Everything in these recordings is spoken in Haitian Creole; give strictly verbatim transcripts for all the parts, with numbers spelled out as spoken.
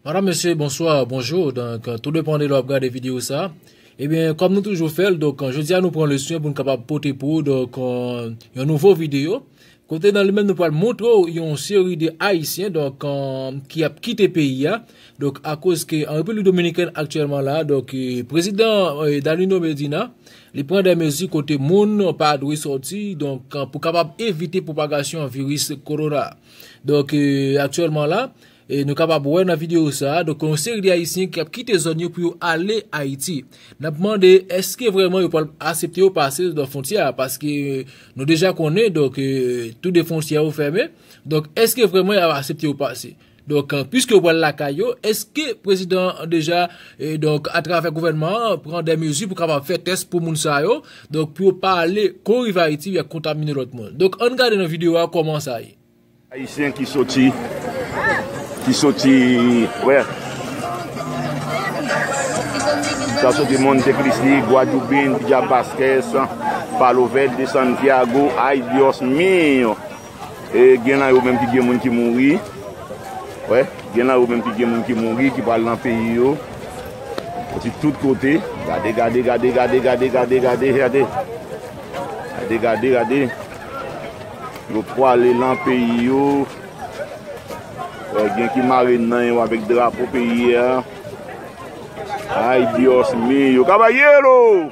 Madam, mesye, bonswa, bonjou. Donk, tou depann de lè w ap gade videyo sa. Ebyen, kòm nou toujou fè l, donk, jodi a nou pran leson pou n kapab pote pou ou, donk, yon nouvo videyo. Kote nan li menm nou pral montre w yon seri de Ayisyen, donk, ki ap kite peyi a. Donk, akoz ke an Repiblik Dominikèn aktyèlman la, donk, prezidan, Danilo Medina, li pran de mezi kote moun pa dwe sòti, donk, pou kapab evite pwopagasyon viris korona. Donk, aktyèlman la, e nou kapab wè nan videyo sa a, donk, yon seri de Ayisyen ki ap kite zòn yo pou yo ale Ayiti. N ap mande, èske vrèman yo pral aksepte yo pase nan fwontyè a? Paske nou deja konnen, donk, tout de fwontyè yo fèmen. Donk, èske vrèman y ap aksepte yo pase? Donk, piske yo pral lakay yo, èske prezidan an deja, donk, atravè gouvènman an, pran de mezi pou kapab fè tès pou moun sa yo, donk, pou yo pa ale kouri vin Ayiti, y ap kontamine lòt moun? Donk, ann gade nan videyo a kòman sa ye. Ayisyen ki soti, ki soti, wè. Sa soti Monte Cristi, Guadeloupe, Villa Vasquez, Palo Verde, Santiago, ay Dios mío. E gen nan yo menm ki gen moun ki mouri. Wè, gen nan yo menm ki gen moun ki mouri, ki pral nan peyi yo. Soti tout kote. Gade, gade, gade. Gade, gade, gade. Yo prale nan peyi yo. Wè, gen ki mare nan yo avèk drapo peyi a. Ay Dios mío, caballero!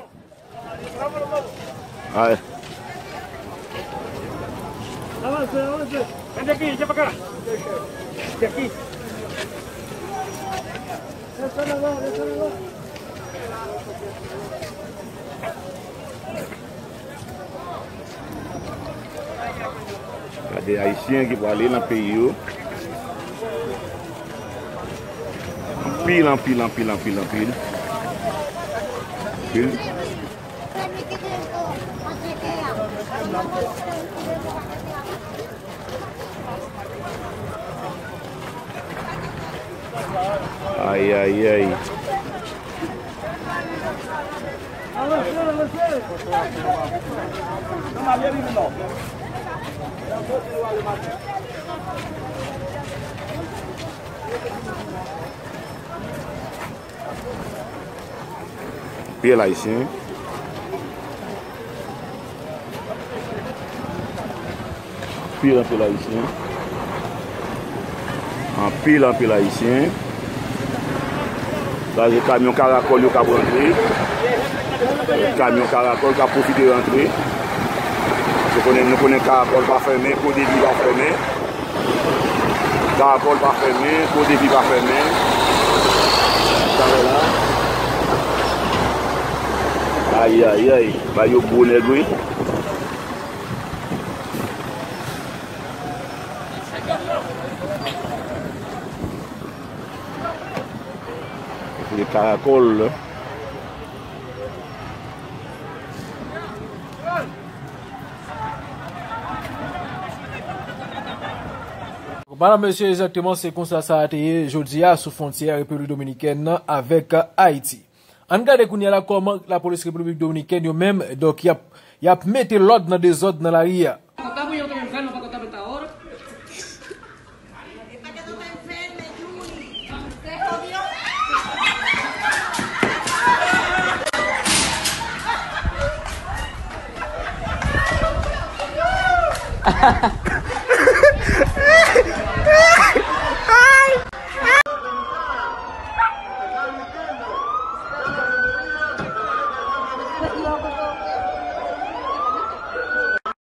Ay. Gade Ayisyen ki prale nan peyi yo. Anpil, anpil, anpil, anpil, anpil. Anpil. Ay, ay, ay. Anpil Ayisyen. Anpil, anpil Ayisyen. Anpil, anpil Ayisyen. Sa se kamyon karakòl yo k ap rantre. Kamyon karakòl k ap pwofite rantre. Nou konnen, nou konnen karakòl pa fèmen, kodevi pa fèmen. Karakòl pa fèmen, kodevi pa fèmen. Sa wè la. Ay, ay, ay. Ba yo gwo nèg, wi. Pou de karakòl, la. Madanm, mesye, egzakteman, se konsa sa a te ye jodi a sou fwontyè Repiblik Dominikèn nan avèk Ayiti. Ann gade kounye a la kòman lapolis Repiblik Dominikèn yo menm, donk, y ap, y ap mete lòd nan dezòd nan lari a.